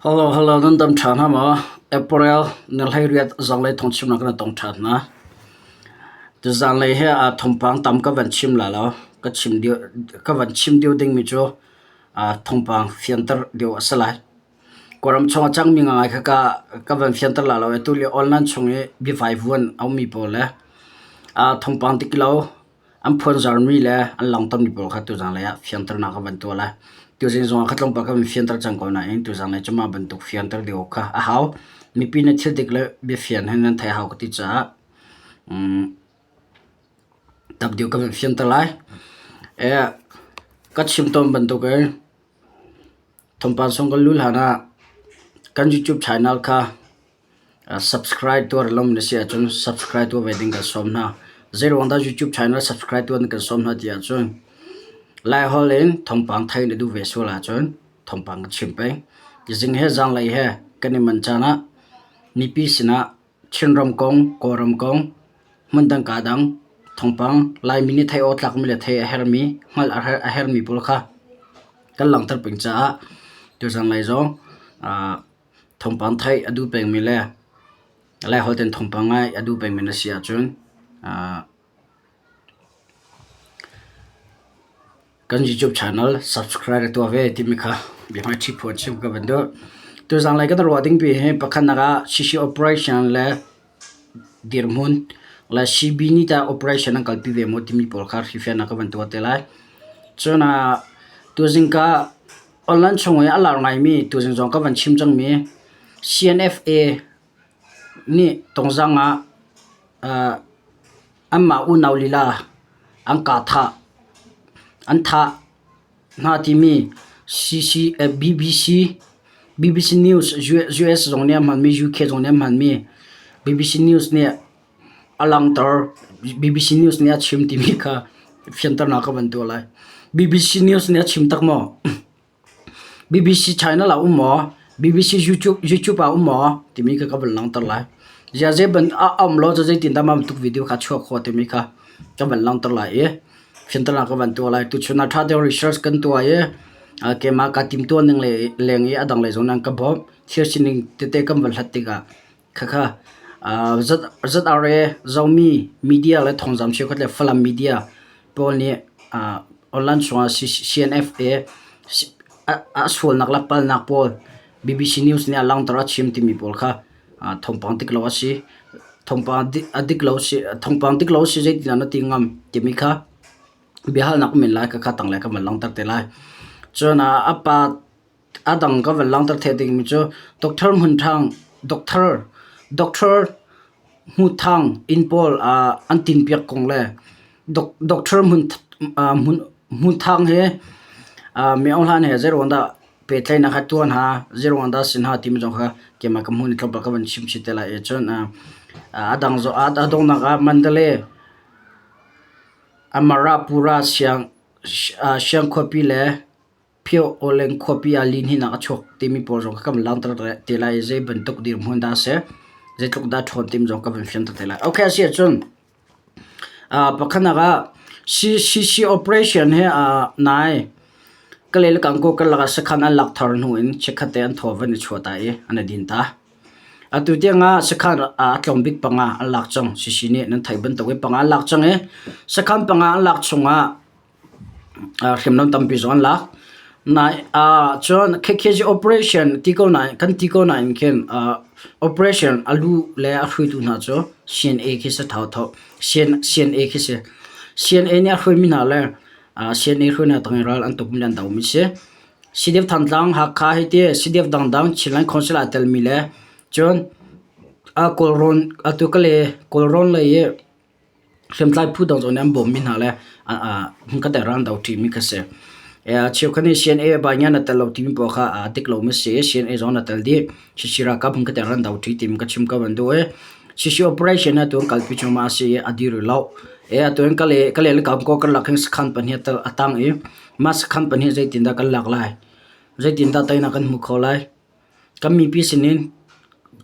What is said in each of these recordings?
Hello, hello, nan dam ṭhan ha maw? April ni 18 zanlei thawngchimnak kan tong ṭhan hna. Tuzanlei hi aa thawngpang tam ka van chim la lo. Ka chim deuh, ka van chim deuh dingmi cu aa thawngpang fianter deuh a si lai. Kawlram chung a cangmi ngai kha ka, ka van fianter la lo. Atu lio online chung i biavaivuan a ummi pawl le aa thawngpang dik lo An phuanzarmi le an langhtermi pawl kha tuzanglei ah fianternak ka van tuah lai. Tuzing zongah kha tlawmpal ka van fianter cang ko nain tuzanglei cu mah bantuk fianter ding awk kha a hau. Mipi nih thil dik le biafian he nan theih a hau ka ti caah um, tam deuh ka van fianter lai. Eh, ka chim tawn bantukin thawngpang sung kan luh hlan ah kan YouTube channel kha Subscribe tuah lom na si ahcun subscribe tuah ve ding kan sawm hna. Zeiruang dah YouTube channel subscribe tuah kan sawm hna ti ahcun Laiholh in thawngpang theih na duh ve sual ahcun thawngpang kan chim peng. Zing he zanlei he kan i manh caan ah mipi sinah Chinram kong, Kawlram kong, hmundang kaa dang thawngpang Laimi nih theih awk tlakmi le theih a herhmi, hngalh a herhmi pawl kha kan langhter peng caah tuzanlei zong Thawngpang theih a duh pengmi le Laiholh tein thawngpang ngaih a duh pengmi na si ahcun kan YouTube channel subscribe tuah ve timi kha biahmaiṭhi phu an chim ka van duh. Tuzanglei kan ruah dingpi hi pakhatnak ah CC operation le dirhmun le CB nih tah operation an kalpi ve maw timi pawl kha hrifiannak ka van tuah te lai. Cun tuzing ka Online chung i a lar ngaimi tuzing zong ka van chim cangmi CNFA nih Tongzang ah anmah unau lila an kah thah an thah hna timi BBC BBC News US zong nih a hmanmi UK zong nih a hmanmi BBC News nih a langhter. BBC News nih a chim timi kha fianternak ka van tuah lai. BBC News nih a chim tak maw? BBC Channel ah um maw? BBC YouTube YouTube ah um maw? Timi kha ka van langhter lai. Ziah ban a um lo cu zeitin dah mah bantuk video kha chuak khawh timi kha ka van langhter lai i fianternak ka van tuah lai. Tuchun ah ṭha deuh research kan tuah i keimah kaa timtuah ning le leng i a dang lei zong nan ka bawmh. Thil sining tete kan van hlat tikah Khakha ZRA Zomi media le thawngzam cheukhat le Falam media pawl nih online chungah CNFA a sualnak le palnak pawl BBC News nih a langhter a chim timi pawl kha thawngpang dik lo a si. Thawngpang a dik lo si thawngpang dik lo si zeitindah na ti ngam timi kha biahalnak um men lai khakha tanglei ka van langhter te lai. Cun a pa A dang ka van langhter theh dingmi cu Doctor Hmun Thang, Doctor, Doctor Hmu Thang inn pawl an tinpiak kong le Doctor Hmun, Hmun Thang hi Mi Aung Hlaing he zeiruang dah pehtlaihnak a tuah hna, zeiruang dah a si hna timi zong kha keimah ka hmuh ning tlawmpal ka van chim chih te lai i cun a dang zong a donghnak ah Mandalay Amarapura siang, siangkhuapi le Phio Awleng khuapi ah lihninak a chuak timi pawl zong kha kan langhter te lai i zei bantuk dirhmun dah a si, zeitluk dah a ṭhawn timi zong ka van fianter te lai. Okay, a si ahcun pakhatnak ah CCC operation hi nai Kalay le Kankaw karlak ah sakhan an lak thar hnu in chikkhat te an thaw van i chuah ta i an i din ta. Atu tiang ah sakhan a tlawm bik panga an lak cang. CC nih nan theih bantuk in panga an lak cang i sakhan panga an lak chungah Hriamnam tampi zong an lak. Cun KKG operation ti ko nain kan ti ko nain khin operation a lu le a hruaitu hna cu CNA khi si thotho. CNA khi si. CNA nih a hruaimi hna le CNA hruai hna tang i ral an tukmi le an domi si. CDF Thantlang, Hakha hei ti CDF dangdang Chinland Council aa telmi le cun Kawlrawn atu Kalay Kawlrawn lei i Hriamtlai phu dang zong nih an bawmmi hna le hmunkhat ah ral an do ṭimi kha a si. Cheukhat nih CNA Baingan a tel lo timi pawl kha aa dik lomi a si i CNA zong a tel dih. CC ralkap hmunkhat ah ral an do ṭi timi ka chim ko an duh i CC operation atu an kalpi cuahmah a si i a dir rih lo. Atu in Kalay le Kankaw karlak hin sakhan pahnih a tang i mah sakhan pahnih zeitindah kan lak lai? Zeitindah teinak kan hmuh khawh lai? Kan mipi sinin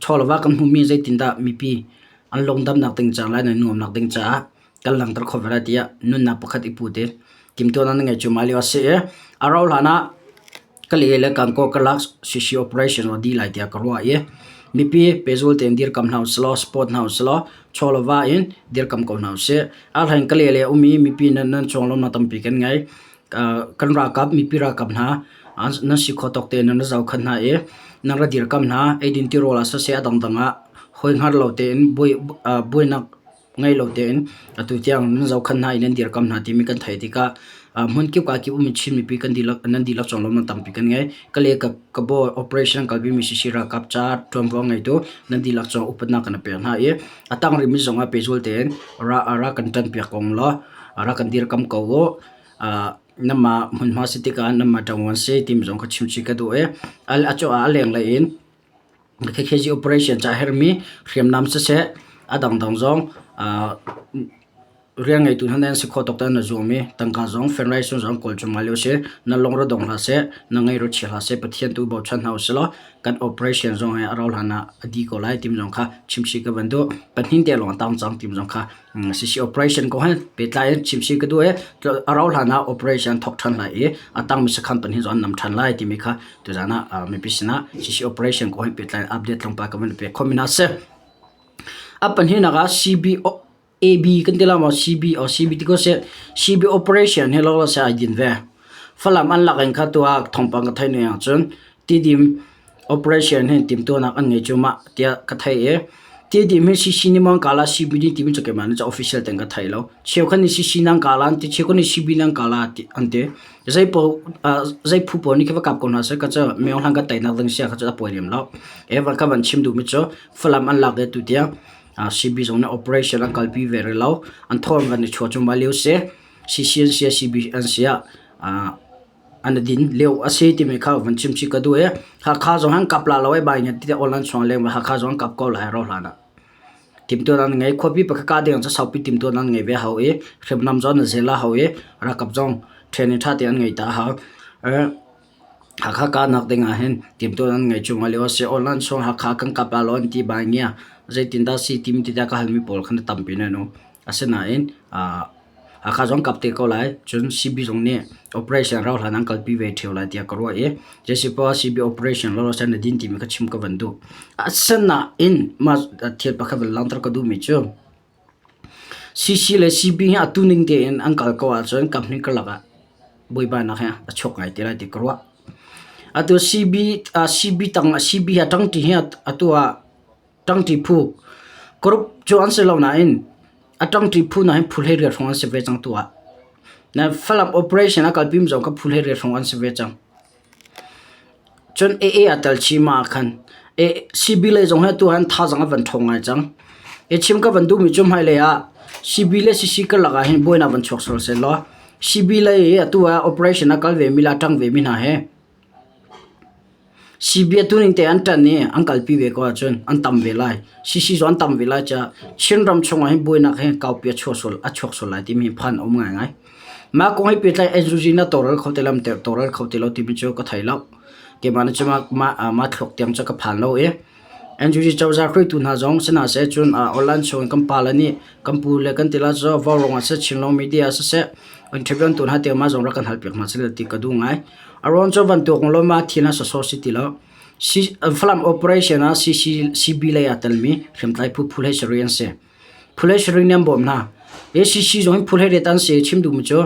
chawleva kan hmuhmi zeitindah mipi an lungdamnak ding ca le an i nuamnak ding caah kan langhter khawh ve lai tiah nunnak pakhat i put in timhtuahnak na ngei cuahmah lio a si i a rauh hlan ah Ka le le Kankaw karlak CC operation a dih lai tiah ka ruah i mipi pehzul tein dirkam hna usilaw support hna usilaw chaw le va in dirkam ko hna usih. A hlei in ka le le a um i mipi nan nan cuanglawmnak tampi kan ngei. Kan ralkap mipi ralkap hna nan si khawh tawk tein nan ra zohkhenh hna i nan ra dirkam hna. Eidin tirawl ah siseh a dangdang ah hawi hngar lo tein buainak ngei lo tein atu tiang nan zohkhenh hna i nan dirkam hna timi kan theih tikah hmunkip kakip um in Chin mipi kan dihlak nan dihlak cawng lawmman tampi kan ngei. Ka le ka ka bawi operation kalpi mi sisi ralkap ca ṭuanvo ngeitu nan dihlak cawng upatnak kan pek hna i a tang rihmi zong ah pehzul tein ra ra kan ṭanpiak ko law ra kan dirkam ko u. Namah hmunhma si tikah namah ṭanguan si timi zong kha chimchih ka duh i a cu ah a lenglei in KKG operation ca herhmi hriamnam siseh a dangdang zong rian ngeitu hna nih an si khawh tawk te na zuam i tangka zong fundraising zong kawl cuahmah lio a si. Na lungre dong hlah seh, na ngaihro chia hlah seh, Pathian tu bochan hna usih law kan operation zong hi a rauh hlan ah a dih ko lai timi zong kha chimchih ka van duh. Pahnih te lawng a tang cang timi zong kha Sisi operation kong he pehtlai in chimchih ka duh i a rauh hlan ah operation thawk ṭhan lai i a tangmi sakhan pahnih zong an nam ṭhan lai timi kha tuzaan ah mipi sinah sisi operation kong he pehtlai in update tlawmpal ka van pek khawhmi hna a si. A pahnihnak ah CB AB kan ti la maw CB or CB ti ko seh CB operation hi lawlaw seh ai din ve. Falam an lak in kha tu ah thawngpang ka theih ning ahcun Tidim Operation hin timhtuahnak an ngei cuahmah tiah ka theih i Tidim hi CC nih maw an kala CB nih timi cu keimah nih cun official tein ka thei lo. Cheukhat nih CC nan kala an ti, cheukhat nih CB nan kala an ti. Zei paoh zei phu paoh nih khi va kap ko hna seh ka cu Myo Hlang kan teinak ding sia kha cu a pawi lem lo. E ka van chim duhmi cu Falam an lak i tutiang CB zong nih operation an kalpi ve rih lo. An thawn van i chuah cuahmah lio si. CC an si ah CB an si ah an i din lio a si timi kha van chimchih ka duh i Hakha zong an kap la lo ai bai nge ti online chung leng Hakha zong an kap ko lai ro hlan ah timtuan an ngei khuapi pakhat ka ding cu saupi timtuan an ngei ve hau i hriamnam zong an zel a hau i rakap zong training tha te an ngei ta hau. Hakha ka nak ding ah hin timtuan an ngei chung lio a si online chung Hakha kan kap la lo an ti bai ngia zeitin dah si tim ti ka halmi pawl khan tampi ne nu asinain Hakha zong kap te ko lai. Cun CB zong nih operation rauh hlan an kalpi ve ṭheo lai tiah ka ruah i zeisipoah CB operation lawlaw sen na din timi kha chim ka van duh. Asinain mah thil pakhat van langhter ka duhmi cu CC le CB hi atu ning tein an kal ko ahcun kaphnih karlak ah buaibainak hi a chuak ngai te lai ti ka ruah. Atu CB, CB tang CB a ṭangṭi hi atu ah Ṭangṭi phu group cu an si lo nain a ṭangṭi phu hna hi phu 18 hrawng an si ve cang tu ah. Na Falam operation a kalpi mi zong kha phu 18 hrawng an si ve cang. Cun AA a tel chih ma ah khan CB lei zong hi atu han thazaang a van ṭhawng ngai cang. I chim ka van duhmi cu hmailei ah CB le CC karlak ah hin buainak van chuak sual sehlaw CB lei i atu ah operation a kal ve mi le a ṭang ve mi hna hi CB ning te an ṭan i an kalpi ve ko ahcun an tam ve lai. CC zong an tam ve lai caah Chinram chungah hin buainak hi kaupi a chuak sual a chuak sual lai timi phan a um ngaingai. Mah kong he pehtlai NUG na tawlrel kho ti lo tawlrel kho ti lo timi cu ka thei lo. Keimah nih cun mah mah thluak tiang cu ka phan lo i NUG cozah hruaitu hna zong sihna seh cun online chung in kan pale nih kan pu le kan tila cu vaurawng ah siseh Chinlong media ah siseh interview an tuah hna tiah mah zong rak kan halpiak hna seh ti ka duh ngai. A ruang cu bantuk lawm ah thil a sawsawh si ti lo. Falam operation ah CB lei aa telmi hriamtlai phu Phu Hlei Sarih an si. Phu Hlei Sarih nih an bawmh hna. CC zong hi Phu Hlei riat an si. Chim duhmi cu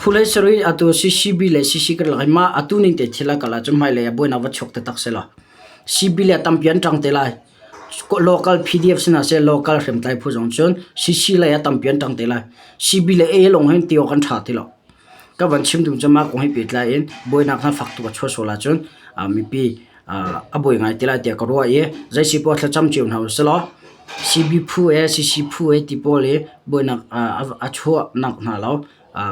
Phu Hlei Sarih atu CCB le CC karlak hi mah atu ning te thil a kal ahcun hmailei ah buainak va chuak taktak seh law CB le tampi an ṭang te lai. Local PDF si hna seh local hriamtlai phu zong cun CC lei ah tampi an ṭang te lai. CB le A lawng hin ti awk an ṭha ti lo. Ka van chim duh cu mah kong he pehtlai in buainak hna fak tuk a chuah sual ahcun mipi a buai ngai te lai tiah ka ruah i zeisi poah thlacam cio hna usih law CB phu e CC phu e ti pawl i buainak a chuahnak hna lo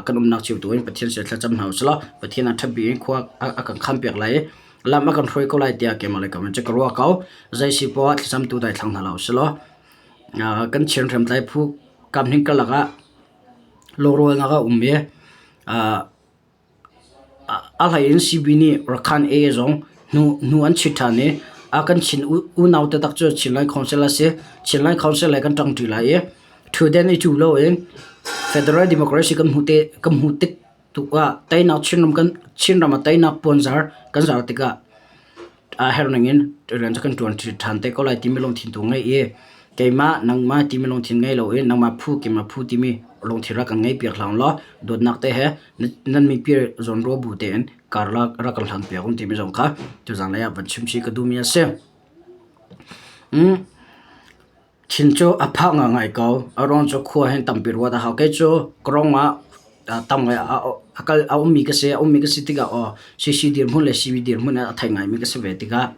kan umnak cio tu in Pathian sin thlacam hna usih law Pathian a ṭhat bik in khua a kan khampiak lai i lam a kan hruai ko lai tiah keimah le keimah cu ka ruah ko. Zeisi poah thlacamtu daithlang hna lo usih law kan Chin hriamtlai phu kamhning karlak ah Lungrualnak a um i a hlei in CB nih Rakhan A zong hnu an chit ṭhan i a kan Chin unau taktak cu Chinland Council a si. Chinland Council he kan ṭangṭi lai i ṭhutden i cu loin Federal Democracy kan hmuh tik. Tuk ah teinak Chinram kan Chinram ah teinak puanzar kan zar tikah aa herh ning in rian cu kan ṭuan ṭhan te ko lai timi lungthin tu ngei i keimah nangmah timi lungthin ngei loin nangmah phu keimah phu timi lungthin rak kan ngei piak hlah law dawtnak te he nan mipi zawnruah bu tein kar rak kan hlan piak um timi zong kha tuzaan lei ah van chim chih ka duhmi a si. Thin cu a phak ngaingai ko. A ruang cu khua hin tampi ruat a hau. Kei cu Kawrong ah tam ngai a kal a ummi ka si. A ummi ka si tikah aw CC dirhmun le CB dirhmun a thei ngaimi ka si ve tikah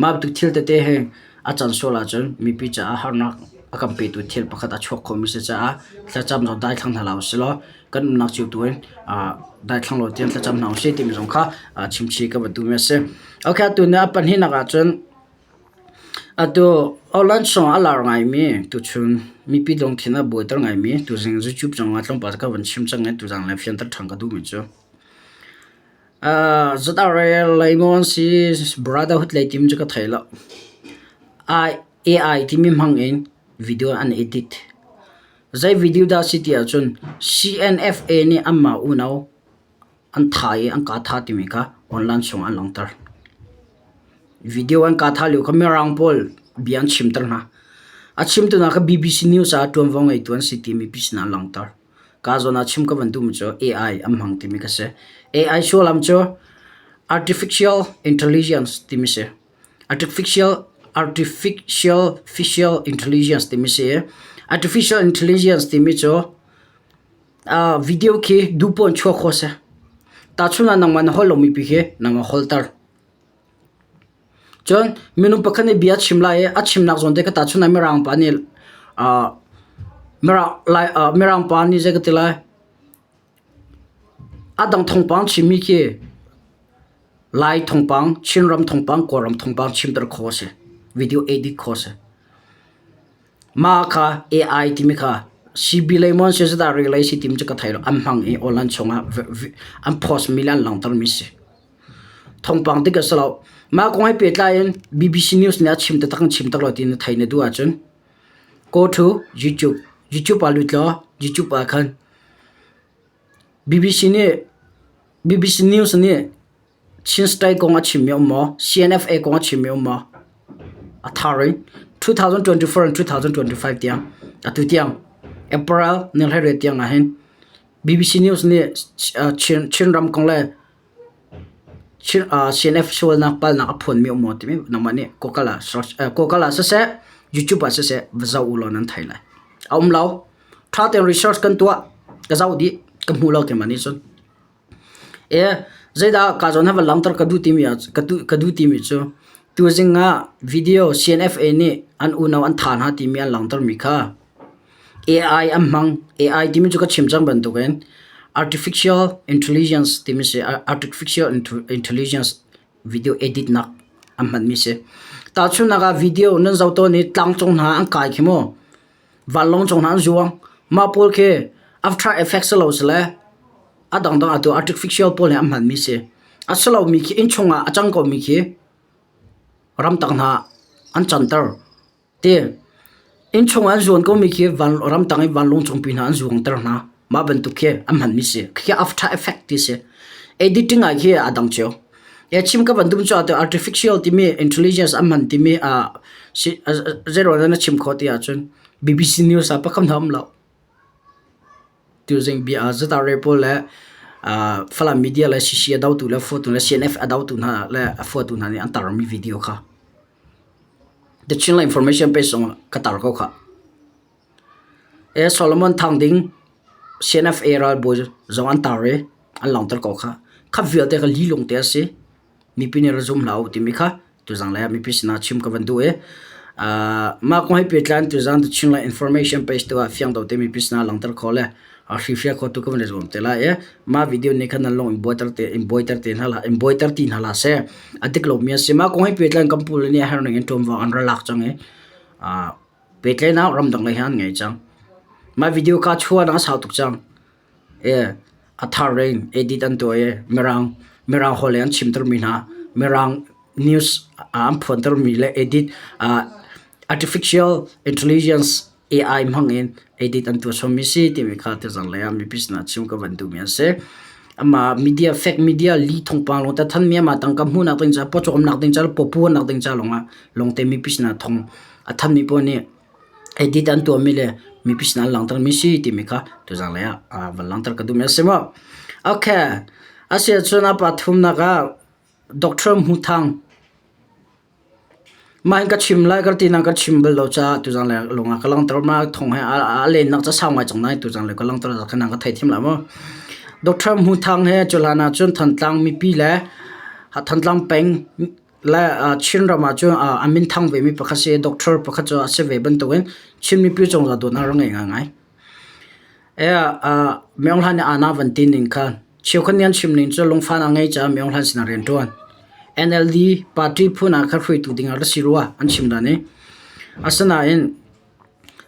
mah bantuk thil tete hi a can sual ahcun mipi caah harnak a kan petu thil pakhat a chuak khomi si caah thlacam zong daithlang hna hlah usih law kan umnak cio tu in daithlang lo tiang thlacam hna usih timi zong kha chimchih ka van duhmi a si. Okay, atu ni a pahnihnak ahcun Atu online chungah a lar ngaimi tuchun mipi lungthin a buaiter ngaimi tuzing YouTube zongah tlawmpal ka van chim cang i tuzaan le fianter ṭhan ka duhmi cu ZRA Leimon si Brotherhood lei tim cu ka thei lo. AI timi hmang in video an edit. Zei video dah si ti ahcun CNFA nih anmah unau an tha i an ka tha timi kha online chungah an langhter. Video an ka tha lio kha Mirang pawl bia an chimter hna. A chimtu hna kha BBC News ah ṭuanvo ngeitu an si timi pi sinah an langhter. Ka zawn ah chim ka van duhmi cu AI an hmang timi kha si. AI sullam cu Artificial Intelligence timi si. Artificial Artificial Artificial Intelligence timi si. Artificial Intelligence timi cu Video khi duhpoah in chuak khawh a si. Tahchunh ah nangmah na holh lomi pi khi nangmah holhter. Cun minung pakhat nih bia a chim lai i a chimnak zawn te kha tahchunh ah Mirang pa nih Mirang pa nih zei ka ti lai a dang thawngpang chimmi khi Lai thawngpang, Chinram thawngpang, Kawlram thawngpang chimter khawh a si. Video edit khawh a si. Mah kha AI timi kha CB lei maw an si zeidah relay si timi cu ka thei lo. An hmang i online chungah an post mi le an langhtermi si. Thawngpang tik a si lo. Mah kong he pehtlai in BBC News nih a chim taktak in chim tak lo ti na thei na duh ahcun go to YouTube. YouTube ah lut law YouTube ah khan BBC nih BBC News nih Chin State kong a chimmi a um maw? CNFA kong a chimmi a um maw? A thar in 2024 and 2025 tiang atu tiang April ni hleiriat tiang ah hin BBC News nih Chin Chinram kong le Chin CNF sualnak palnak a phuanmi a um maw timi nangmah nih Google ah search Google ah siseh YouTube ah siseh va zoh u law nan thei lai. A um lo. Ṭha tein research kan tuah. Ka zoh dih. Ka hmu lo keimah nih cun. Zeidah kaa zawn hi van langhter ka duh timi ah ka duh timi cu tuzing ah video CNFA nih an unau an thah hna timi an langhtermi kha AI an hmang. AI timi cu ka chim cang bantukin artificial intelligence timi si. Artificial intelligence video edit nak an hmanmi si. Tahchunhnak ah video nan zoh tawn i tlangcung hna an kai khi mu. Vanlawng cung hna an zuang. Mah pawl khi After Effects si lo si le a dangdang atu artificial pawl nih an hmanmi si. A si lomi khi innchung ah a cang komi khi ramtang hna an canter. Ti innchung ah an zuan komi khi van, ramtang i vanlawng cungpi hna an zuangter hna. Mah bantuk khi an hmanmi si. Khi After Effect ti si. Editing ah khi a dang cio. E chim ka van dum cu atu artificial timi intelligence an hman timi ah si zeiruang na chim khawh ti ahcun BBC News ah pakhat hna um lo. Tuzing bia ZRA pawl le Falam media le CC a dotu le fuatu le CNF a dotu hna le a fuatu hna nih an tarmi video kha. The Chinland Information page zong ka tar ko kha. E Solomon Thang Ding CNFA ralbawi zong an tar i an langhter ko kha. Kha vialte kha lilung te a si. Mipi nih ra zum hlah u timi kha tuzang lei ah mipi sinah chim ka van duh i mah kong he pehtlai tuzang The Chinland Information page tu ah fiang deuh te mipi sinah langhter khawh le hrihhriah khawh tu ka van i zuam te lai i mah video nih khan nan lung in buaiter te in buaiter te hna hlah in buaiter ti hna hlah seh. A dik lomi a si. Mah kong he pehtlai kan pu le nih a herh ning in ṭuanvo an ra lak cang i pehtlaihnak ramdang lei he an ngei cang. Mah video kha chuah a sau tuk cang. E a thar in edit an tuah i Mirang Mirang holh in an chimtermi hna Mirang news an phuantermi le edit artificial intelligence AI hmang in edit an tuah chommi si timi kha tuzan lei ah mipi sinah chim ka van duhmi a si. Amah media fake media li thawngpang lawng te thanmi amah tangka hmuhnak ding caah pawcawmnak ding caah pawpuannak ding ca lawngah lawngte mipi sinah thawng a thanmi paoh nih edit an tuahmi le mipi sinah an langhtermi si timi kha tuzang lei ah van langhter ka duhmi a si mu. Okay, a si ahcun a pathumnak ah Doctor Hmu Thang Mah hin ka chim lai ka ti nain ka chim bal lo caah tuzang le lung ah ka langhter. Mah thawng he a lennak cu a sau ngai cang nain tuzang le ka langhter kha nang ka theithiam lai maw? Doctor Hmu Thang he cuhlan ah cun Thantlang mipi le Thantlang peng le Chinram ah cun a minthang vemi pakhat si i doctor pakhat cu a si ve bantukin Chin mipi cungah dawtnak a rak ngei ngaingai. Myo Hlan nih aana van ti ning kha cheukhat nih an chim ning cu lungfahnak a ngei caah Myo Hlan sinah rian ṭuan. NLD party phun ah khan hruaitu ding ah ra si rua an chim dan i. Asinain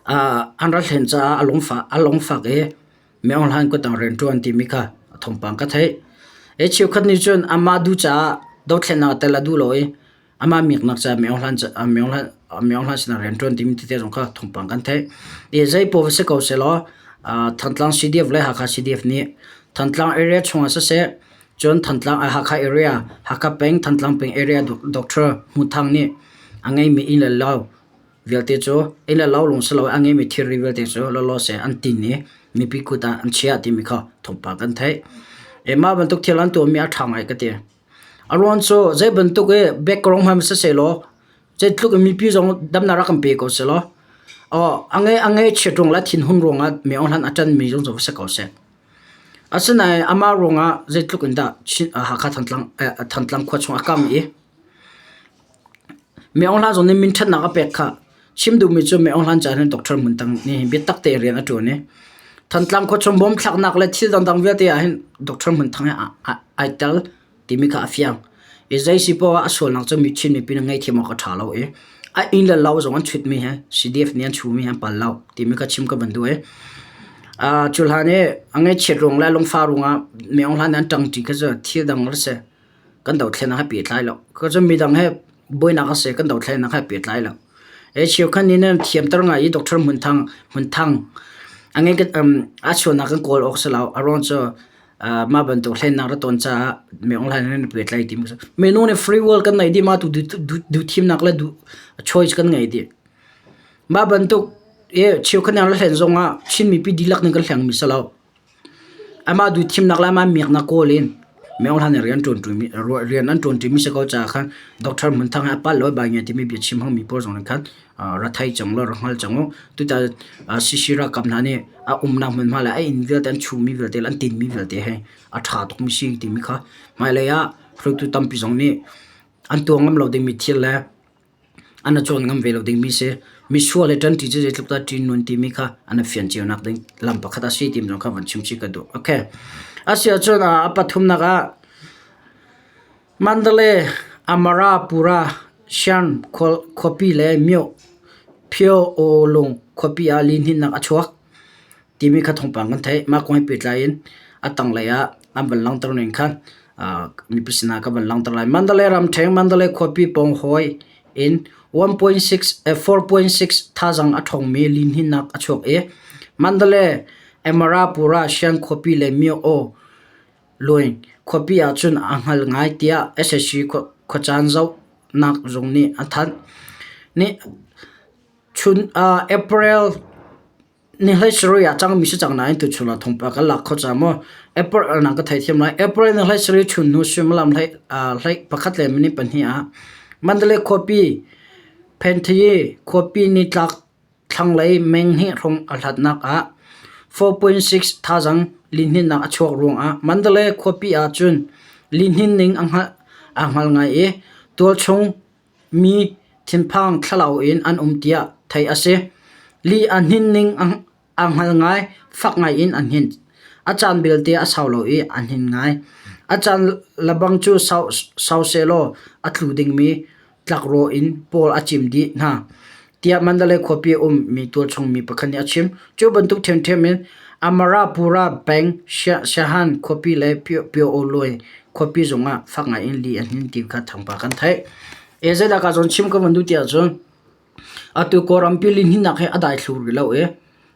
an ra hlen caah a lungfah a lungfak i Myo Hlan kutang rian ṭuan timi kha thawngpang ka theih. Cheukhat nih cun amah duh caah dothlennak ah tel a duh lo i Amah miaknak caah Myo Hlan Myo Hlan sinah rianṭuan timi tete zong kha thawngpang kan theih. I zeipaoh va si ko sehlaw Thantlang CDF le Hakha CDF nih Thantlang area chungah siseh cun Thantlang Hakha area Hakha peng Thantlang peng area Doctor Hmu Thang nih a ngeimi inn le lo vialte cu inn le lo lawng si lo a ngeimi thilri vialte cu lawlaw seh an tin i mipi kut ah an chiah timi kha thawngpang kan theih. Mah bantuk thil an tuahmi a ṭha ngai ka ti. A ruang cu zei bantuk i background hmanh sisehlaw zeitluk in mipi zong damnak rak kan pe ko sehlaw a ngei a ngaihchiat ruang le a thinhun ruangah mi hlan a ṭanmi zong cu va si ko seh. Asinain amah ruangah zeitluk in dah Hakha Thantlang Thantlang khua chung a kang i Mi Aung Hla zong nih minṭhatnak a pek khah. Chim duhmi cu Mi Aung Hlan caah hin Doctor Hmun Tang nih hin biatak tein rian a ṭuan i Thantlang khuachung bom thlaknak le thil dangdang vialte ah hin Doctor Hmun Thang hi ai tel timi kha a fiang. I zei si poah ah a sualnak cu mi Chin mipi nih ngaihthiam awk a ṭha lo i a inn le lo zong an chutmi he CDF nih an chumi he an pal lo timi kha chim ka van duh i cu hlan i a ngaihchiat ruang le lungfah ruangah Mi Aung Hlan nih an ṭangṭi kha cu thil dang a si. Kan dothlennak he pehtlai lo. Cucu midang he buainak a si kan dothlennak he pehtlai lo. E cheukhat nih nan thiamter ngai i Doctor Hmun Thang Hmun Thang a ngei a chuahnak kan kawl awk si lo. A ruang cu mah bantuk hlennak ra tawn caah mi online in pehtlai ti minung nih free will kan ngei dih mah tu duh thimnak le duh choice kan ngei dih. Mah bantuk e cheukhat nih an hlen zongah Chin mipi dihlak nih kan hlengmi si lo. Amah duhthimnak le amah miaknak kawl in Myo Hlan nih rian rian an ṭuanṭimi si ko caah khan Doctor Hmun Thang he a palh lo bai ngai timi bia chim hmangmi pawl zong nih khan ra thei cang law ra hngal cang u. Tutan CC ralkap hna nih a umnak hmunhma le a inn vialte an chuhmi vialte le an tinmi vialte he a ṭha tukmi si timi kha hmailei ah hruaitu tampi zong nih an tuah ngam lo dingmi thil le An a cawn ngam ve lo dingmi si. Misual le ṭanṭi cu zeitluk dah ṭihnun timi kha an i fian cionak ding lam pakhat a si timi zong kha van chim chih ka duh. Okay. Asiahcun a pathumnak ah Mandalay, Amarapura, Shan khuapi le Myo Phyo Oo Lung khuapi ah lihninnak a chuak. timi kha thawngpang kan theih. Mah kong he pehtlai in a tanglei ah an van langhter ning khan mipi sinah ka van langhter lai. Mandalay ramṭheng Mandalay khuapi pawng hawi in 1.6 4.6 thazaang a ṭhawngmi lihninnak a chuak i Mandalay Amarapura Shan khuapi le Myo Oo Luin khuapi ah cun a hngal ngai tiah sac khuacaan zohnak zung nih a thanh. Ni chun April Ni hlei sarih ah cangmi si cang nain tuchun ah thawngpang kan lak kho cang maw? April na ka theithiam lai. April ni hlei sarih chun hnu suimilam hlei hlei pakhat le minute pahnih ah Mandalay khuapi Phenthyi khuapi nitlak thlanglei meng hnih hrawng a hlatnak ah 4.6 thazaang lihninnak a chuak ruangah Mandalay khuapi ah cun lihnin ning a hngal aa hngal ngai i tualchung Mi thinphang thlalau in an um tiah theih a si. Li a hnin ning a hngal ngai, fak ngai in a hnin. A caan belte a sau lo i a hnin ngai. A caan lebang cu sau sehlaw a tlu dingmi tlakrawh in pawl a cim dih hna, tiah Mandalay khuapi um mi tualchung mi pakhat nih a chim. Cu bantuk ṭhiamṭhiam in Amarapura peng Shahan khuapi le Pyo-Oluai khuapi zongah fak ngai in li a hnin ti kha thawngpang kan theih. E zeidah ka zawn chim ka van duh ti ahcun atu Kawlrampi lihninnak hi a dai thlu rih lo i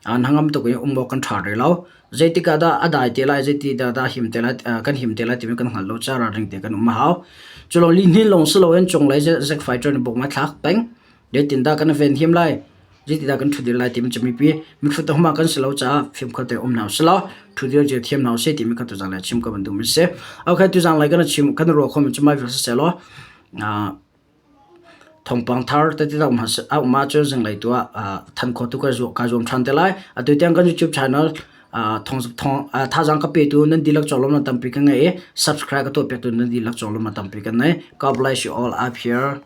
hnangam tuk in um awk kan ṭha rih lo. Zeitik ah dah a dai te lai, zeiti dah dah him te lai, kan him te lai timi kan hngal lo caah ralring te kan um a hau. Cu lawng lihnin lawng si loin cunglei zek fighter nih bawm a thlak peng. Zeitindah kan ven him lai? Zeitindah kan ṭhudir lai timi cu mipi mihrut hma kan si lo caah fimkhur te um hna usih ṭhudir cio thiam hna usih timi kha tuzaan lai chim ka van duhmi si. Okay, tuzaan lai kan chim kan ruah khomi cu mai vial siseh law thawngpang thar tete a um ahcun zinglei tu ah than khawh tu ka zuam ṭhan te lai. Atu tiang kan YouTube channel thazaang ka petu nan dihlak cawlawm tampi ka ngei i subscribe ka tuahpiaktu nan dihlak cawlawm tampi ka nei. God bless you all up here.